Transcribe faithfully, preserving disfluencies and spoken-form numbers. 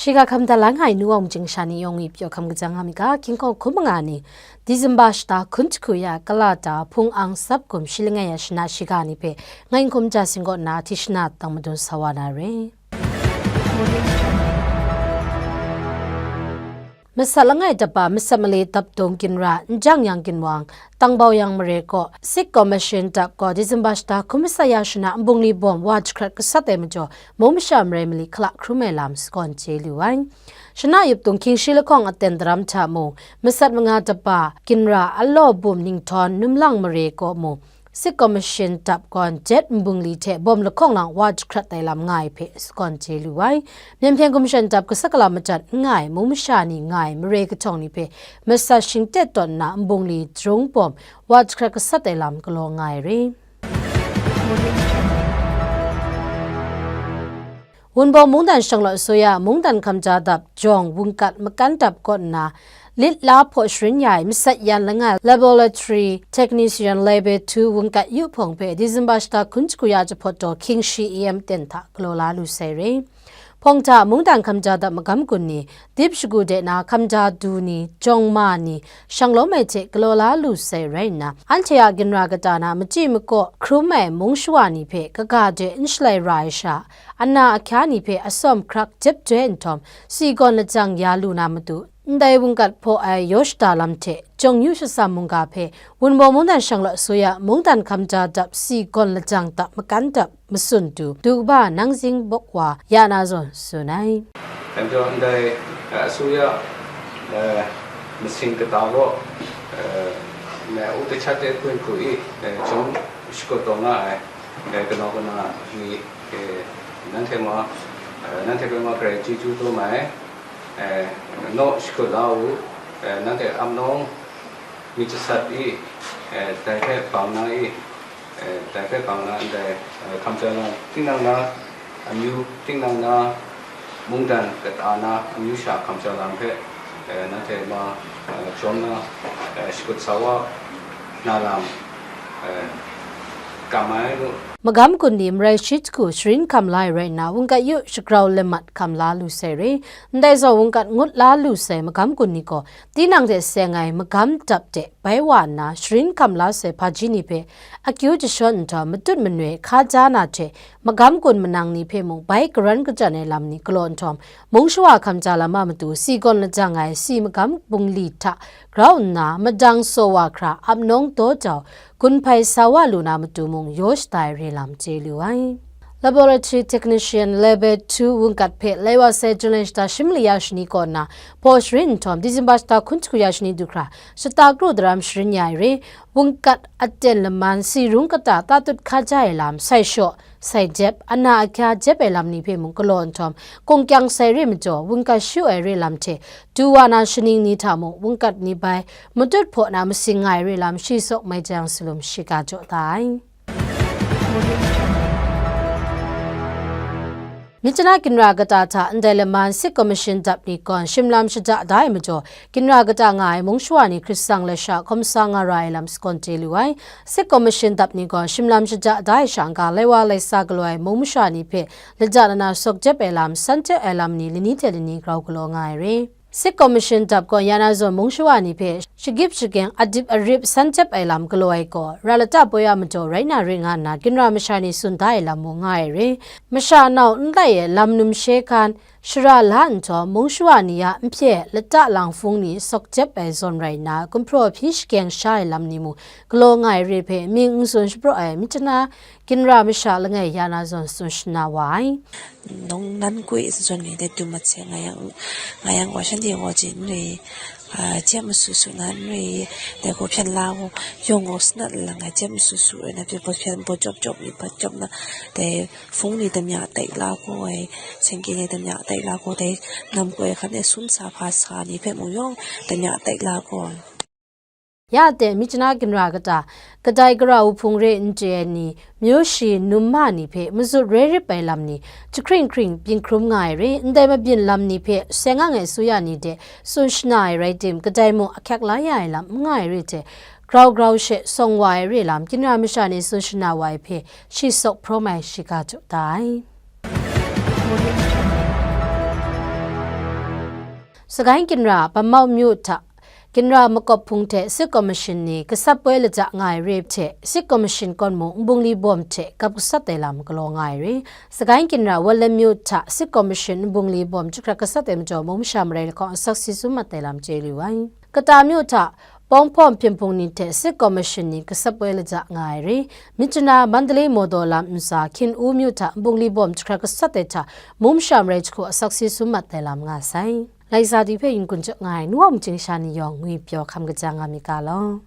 Shiga hkam da la nga ai nu wang jing sha ni yawng i pyaw hkam kajang nga mi ga, hkying hkawng hkun manga ni, Disemba shata hkun jahku ya kalata hpung ang tsap gum shi langai ya shana shiga ni hpe, ngai n hkum ja sing kaw nna, hti shana tang madun sa wa na re. Masat langai dapa masat male dapdung ginra, n jang yang ginwang, tangbau yang mare kaw, Sik Commission dap gaw Disemba shata hkun masat ya shana nbungli bawm wa jahkrat gasat ai majaw, mung masha marai mali hkala hkrum ai lam sagawn chye lu ai. Shana yup tung hkying shi lahkawng aten daram hta mung, masat manga dapa ginra, alaw bum ningtawn numlang mare kaw mung, Sik Commission dap gawn jet nbungli hte bawm lahkawng lang wa jahkrat ai lam nga ai hpe sagawn chye lu ai. Myen hpyen Commission dap gasat gala madat n nga ai mung masha ni nga ai mare kahtawng ni hpe masat shingtet tawn nna nbungli jarung bawm wa jahkrat gasat ai lam galaw nga ai re. Wunpawng Mungdan Shanglaw Asuya mungdan hkamja dap jawng wungkat makan dap kaw nna, lit la hpaw sharin ya ai masat yan langai laboratory technician level two wungkat yu hpawng hpe Disemba shata hkun jahku ya jahpawt taw hkying shi A M ten hta galaw la lu sai re. Hpawng hta mungdan hkamja dap magam gun ni, dip shagu de na hkamja du ni, jawng ma ni, shanglawm ai hte galaw la lu sai rai nna, anhte a ginra kata na machyi makaw hkrum ai mung shawa ni hpe kaga de n shalai ra ai sha, ana ahkya ni hpe atsawm hkrak jep joi nhtawm, si gawn lajang ya lu na matu, ndai wungkat hpaw ai yaw shada lam hte, jawng yu shatsam mungga hpe, Wunpawng Mungdan Shanglaw Asuya mungdan hkamja dap si gawn lajang dap makan dap, matsun du, du kaba nang zing bawk wa ya na zawn tsun ai. Dai majaw ndai, eh, asuya, eh, masing kata gaw, eh, me u tachat de hpun hku i, eh, jawm shakut taw nga ai, eh, kanau kana ni, eh, nanhte ma, eh, nanhte hpe ma garai chyeju dum ai, eh, naw shakut la u, eh, nanhte ap nawng myit jasat i, eh, dai hpe bang na i, eh, dai hpe bang na ndai, eh, hkamja lam, tinang na amyu, tinang na mungdan kata na amyu sha hkamja lam hpe, eh, nanhte ma, eh, jawm na, eh, shakut sa wa na lam, eh, kam ai mu. Magam gun ni marai shi jahku sharin hkam la ai rai nna, wungkat yu shagrau lamat hkam la lu sai re. Ndai zawn wungkat ngut la lu sai magam gun ni gaw, tinang hte seng ai magam dap de bai wa nna, sharin hkam la sai hpaji ni hpe akyu jashawn nhtawm, matut manoi hkaja na hte, magam gun manang ni hpe mung bai karan kachyan ai lam ni galaw nhtawm, mung shawa hkamja lam a matu si gawn lajang ai si magam bungli hta grau nna, madang saw wa hkra ap nawng daw jau, gun hpai sa wa lu na matu mung yaw shada ai re lam chye lu ai. Laboratory Technician Level two wungkat hpe lai wa sai Jun lai shata shi mali ya shani kaw nna, hpaw sharin nhtawm, Disemba shata hkun jahku ya shani du hkra, shata kru daram sharin ya ai re, wungkat aten laman si rung kata tatut hkaja ai lam, sai shaw, sai jep, ana ahkya jep ai lam ni hpe mung galaw nhtawm, kungkyang sai re majaw, wungkat shu ai re lam hte, du wa na shaning ni hta mung, wungkat ni bai, matut hpaw na masing nga ai re lam, shi sawk mai jang salum shiga jaw da ai. Myitkyina ginra kata hta ndai laman Sik Commission dap ni gaw shimlam shada da ai majaw, ginra kata nga ai mung shawa ni hkrit tsang lasha hkawm sa nga ra ai lam sagawn chye lu ai. Sik Commission dap ni gaw shimlam shada da ai sha n-ga, lai wa lai sa galaw ai mung masha ni hpe lajang na na sawk jep ai lam, san jep ai lam ni lani hte lani grau galaw nga ai re. Sik Commission dap gaw ya na zawn mung shawa ni hpe shagip shageng, adip arip san jep ai lam galaw ai gaw, ra lata poi a majaw rai na rai nga nna, ginra masha ni tsun da ai lam mung nga ai re. Masha nau n lai ai lam numshe hkan, shara la nhtawm, mung shawa ni a n hpye lata lang hpung ni sawk jep ai zawn rai nna, gumhpraw hpyi shakeng sha ai lam ni mung galaw nga ai re hpe, mying n tsun shapraw ai Myitkyina ginra masha langai ya na zawn tsun shana wa ai. Nung nan kwi zawn ni dai dum mat se nga yang, nga yang gaw shanhte gaw ji n ri, a, jep masu su na n ri, dai gaw hpyen la gaw, yawng gaw sanat lang ai jep masu su ai na, pyi bawt hpyen bawt jawp jawp ni bat jawp na, dai hpung ni damya tai la gaw ai, sengke ni damya tai la gaw, dai nam koi hkan e sun sa hpa sa ni hpe mung yawng damya tai la gaw ai. Ya de, Myitkyina ginra kata, kadai gara wuhpung re n chye ai ni, myu shi num ma ni hpe mazut rai rip ai lam ni, jahkring hkring byin hkrum nga ai re, ndai mabyin lam ni hpe seng ang ai asuya ni de tsun shana ai rai tim, kadai mung ahkyak la ya ai lam n nga ai re hte, grau grau she sawng wa ai re lam, ginra masha ni tsun shana wa ai hpe, shi sawk hprawm ai shiga jaw da ai. Sagaing Ginra Bamau myu hta Ginra Makawp Hpung hte Sit Kawmishin ni gasat poi laja nga ai re hte Sit Kawmishin kawn mung nbungli bawm hte gap gasat ai lam galaw nga ai re. Sagaing Ginra Wanlam myu hta Sit Kawmishin nbungli bawm jahkrat gasat ai majaw mung masha marai lahkawng asak si sum mat ai lam chye lu ai. Kata myu hta Pawng Hpawm Hpyen Hpung ni hte Sit Kawmishin ni gasat poi laja nga ai re. Myitkyina Mandalay Mawdaw lam ntsa Hkyin U myu hta nbungli bawm jahkrat gasat ai hta mung masha marai jahku asak si sum mat ai lam nga sai. Lai sa di hpe yin kun chap nga ai, nu wa mungchying sha ni yawng ngwi pyaw hkam kaja nga mi ga law.